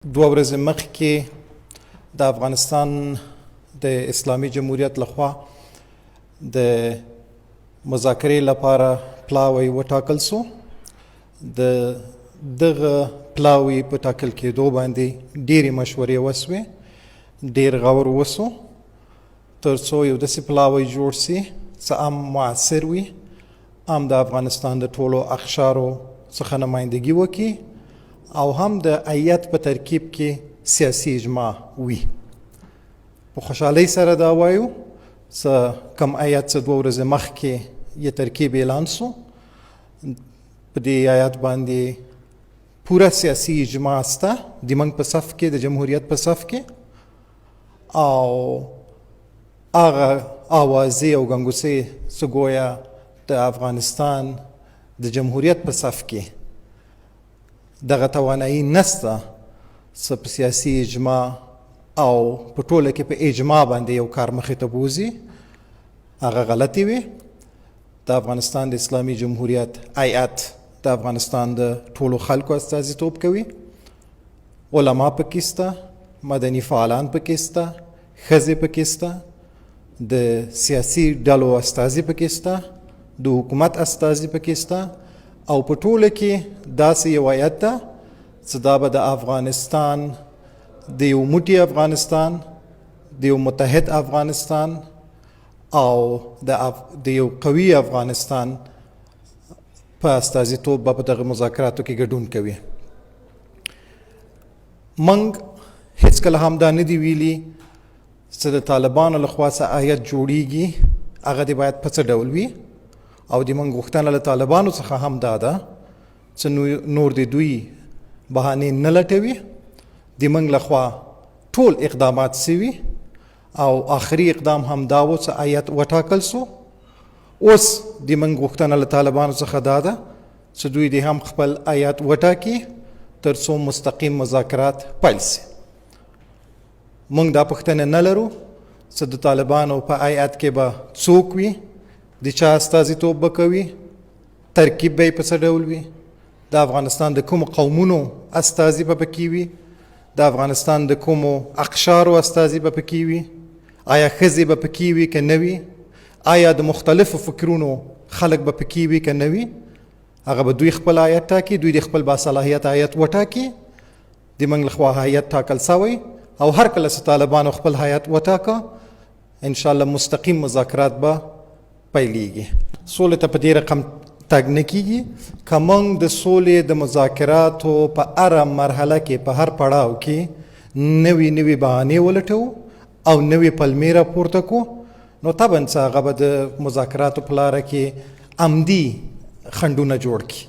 دوه ورځې مخکې د افغانستان د اسلامي جمهوریت لخوا د مذاکرې لپاره پلاوی وټاکل سو. د دغه پلاوی په ټاکل کېدو باندې ډېرې مشورې وسوې، ډېر غور وسو، ترڅو یو داسې پلاوی جوړ سي چې هم معاصر وي، هم د افغانستان د ټولو اقشارو څخه نمایندګي وکړي او هم د هیئت په ترکیب کې سیاسي اجماع وي. په خوشحالۍ سره دا وایو چې کوم هیئت چې دوه ورځې مخکې یې ترکیب اعلان سو، په دې هیئت باندې پوره سیاسي اجماع سته د موږ په صف کې، د جمهوریت په صف کې، او هغه اوازې او ګنګوسې چې ګویا د افغانستان د جمهوریت په صف کې دغه توانایي نسته چې په سیاسي اجماع او په ټوله کې په اجماع باندې یو کار مخې ته بوځي، هغه غلطې وي. د افغانستان د اسلامي جمهوریت هیئت د افغانستان د ټولو خلکو استازیتوب کوي. علما پکې سته، مدني فعالان پکې سته، ښځې پکې سته، د سیاسي ډلو استازي پکې سته، د حکومت استازي پکې سته، او په ټوله کې داسې یو هیئت ده چې دا به د افغانستان د یو موټي افغانستان، د یو متحد افغانستان او د یو قوي افغانستان په استازیتوب به په دغه مذاکراتو کې ګډون کوي. موږ هیڅکله هم دا نه دي ویلي چې د طالبانو لخوا څه هیئت جوړیږي هغه دې باید په څه ډول وي، او د موږ غوښتنه له طالبانو څخه هم دا ده چې نور دې دوی بهانې نه لټوي. د موږ لخوا ټول اقدامات سوي او آخري اقدام هم دا و چې هیئت وټاکل سو. اوس د موږ غوښتنه له طالبانو څخه دا ده چې دوی دې هم خپل هیئت وټاکي تر څو مستقیم مذاکرات پیل سي. موږ دا پوښتنه نه لرو چې د طالبانو په هیئت کې به څوک وي، د چا استازیتوب به کوي، ترکیب به یې په څه ډول وي، د افغانستان د کومو قومونو استازي به پکې وي، د افغانستان د کومو اقشارو استازي به پکې وي، آیا ښځې به پکې وي که نه وي، آیا د مختلفو فکرونو خلک به پکې وي که نه وي. هغه به دوی خپل هیئت ټاکي، دوی د خپل باصلاحیت هیئت وټاکي. د موږ لخوا هیئت ټاکل سوی او هر کله چې طالبانو خپل هیئت وټاکه انشاءالله مستقیم مذاکرات به پیلیږي. سولې ته په دې رقم تګ نه کیږي. که موږ د سولې د مذاکراتو په هره مرحله کې، په هر پړاو کې نوي نوي بهانې ولټوو او نوي پلمې راپورته کړو، نو طبعا چې هغه به د مذاکراتو په لاره کې عمدي خنډونه جوړ کړي.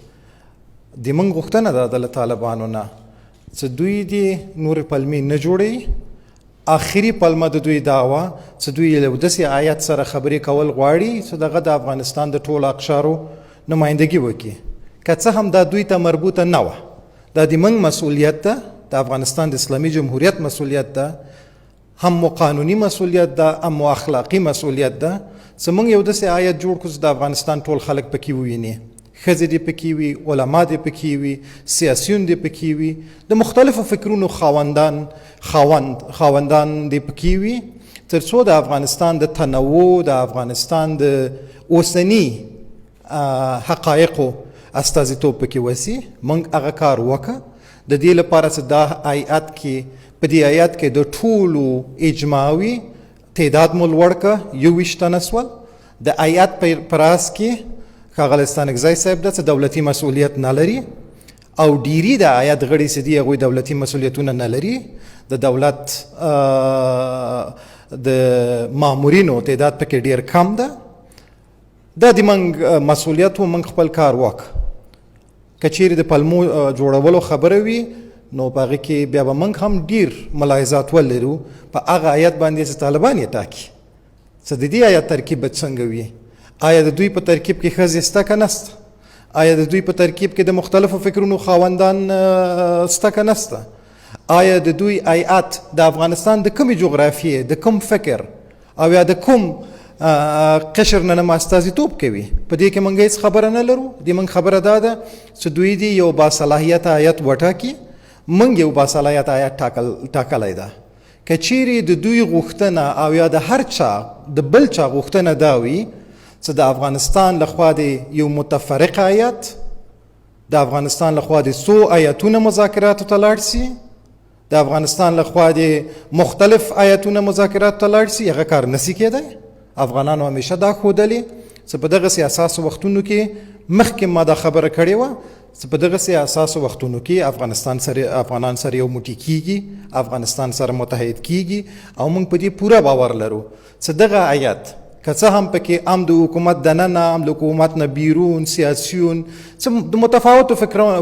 د موږ غوښتنه دا ده له طالبانو نه چې دوی دې نورې پلمې نه جوړوي. آخري پلمه د دوی دا وه چې دوی له داسې هیئت سره خبرې کول غواړي چې دغه د افغانستان د ټولو اقشارو نمایندګي وکړي، که څه هم دا دوی ته مربوطه نه وه. دا د موږ مسؤلیت ده، د افغانستان د اسلامي جمهوریت مسؤلیت ده، هم مو قانوني مسؤلیت ده، هم مو اخلاقي مسؤلیت ده چې موږ یو داسې هیئت جوړ کړو چې د افغانستان ټول خلک پکې وویني، ښځې دې پکې وي، علما دې پکې وي، سیاسیون دې پکې وي، د مختلفو فکرونو خاوندان دې پکې وي، ترڅو د افغانستان د تنوع، د افغانستان د اوسني حقایقو استازیتوب پکې وسي. موږ هغه کار وکړه د دې لپاره چې دا هیئت کې، په دې هیئت کې د ټولو اجماع وي. تعداد مو لوړ کړه، 21 تنه سول. د هیئت په راس کې ښاغلی ستانکزی صاحب ده چې دولتي مسؤلیت نه لري، او ډیری د هیئت غړي چې دي هغوی دولتي مسؤلیتونه نه لري. د دولت د مامورینو تعداد پکې ډیر کم ده. دا د موږ مسؤلیت و، موږ خپل کار وکړ. که چیرې د پلمو جوړولو خبره وي نو په هغې کې بیا به موږ هم ډیر ملاحظات ولرو په هغه هیئت باندې چې طالبان یې ټاکي، چې د دې هیئت ترکیب به څنګه وي، آیا د دوی په ترکیب کې ښځې سته که نه سته، آیا د دوی په ترکیب کې د مختلفو فکرونو خاوندان سته که نه سته، آیا د دوی هیئت د افغانستان د کومې جغرافیې، د کوم فکر او یا د کوم قشر نه نه استازیتوب کوي. په دې کې موږ هیڅ خبره نه لرو. د موږ خبره دا ده چې دوی دې یو باصلاحیت هیئت وټاکي. موږ یو باصلاحیت هیئت ټاکلی ده. که چیرې د دوی غوښتنه او یا د هر چا د بل چا غوښتنه دا وي چې د افغانستان لخوا د یو متفرق هیئت، د افغانستان لخوا د څو هیئتونه مذاکراتو ته لاړ سي، د افغانستان لخوا د مختلف هیئتونه مذاکراتو ته لاړ سي، هغه کار نسی کېدای. افغانانو همیشه دا ښودلې چې په دغسې حساسو وختونو کې، مخکې ما دا خبره کړې وه چې په دغسې حساسو وختونو کې افغانستان سره افغانان سره یو موټي کیږي، افغانستان سره متحد کیږي، او موږ په دې پوره باور لرو چې دغه هیئت که څه هم پکې هم د حکومت دننه هم د حکومت نه بیرون سیاسیون څه د متفاوتو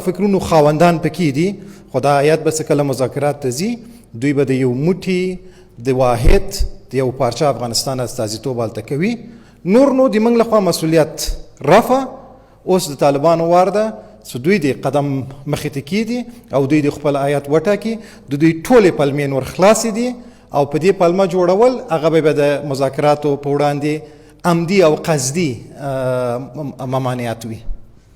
فکرونو خاوندان پکې دي، خو دا هیئت به څه کله مذاکرات ته ځي، دوی به د یو موټي، د واحد، د یو پارچه افغانستان استازیتوب هلته کوي. نور نو د موږ لخوا مسولیت رفع، اوس د طالبانو وار ده چې دوی دې قدم مخې ته کیدي او دوی دې خپل آیت وټاکي. د دوی ټولې پلمې نور خلاصې دي او په دې پلمه جوړول هغه به د مذاکراتو په وړاندې عمدي او قصدي ممانعت وي.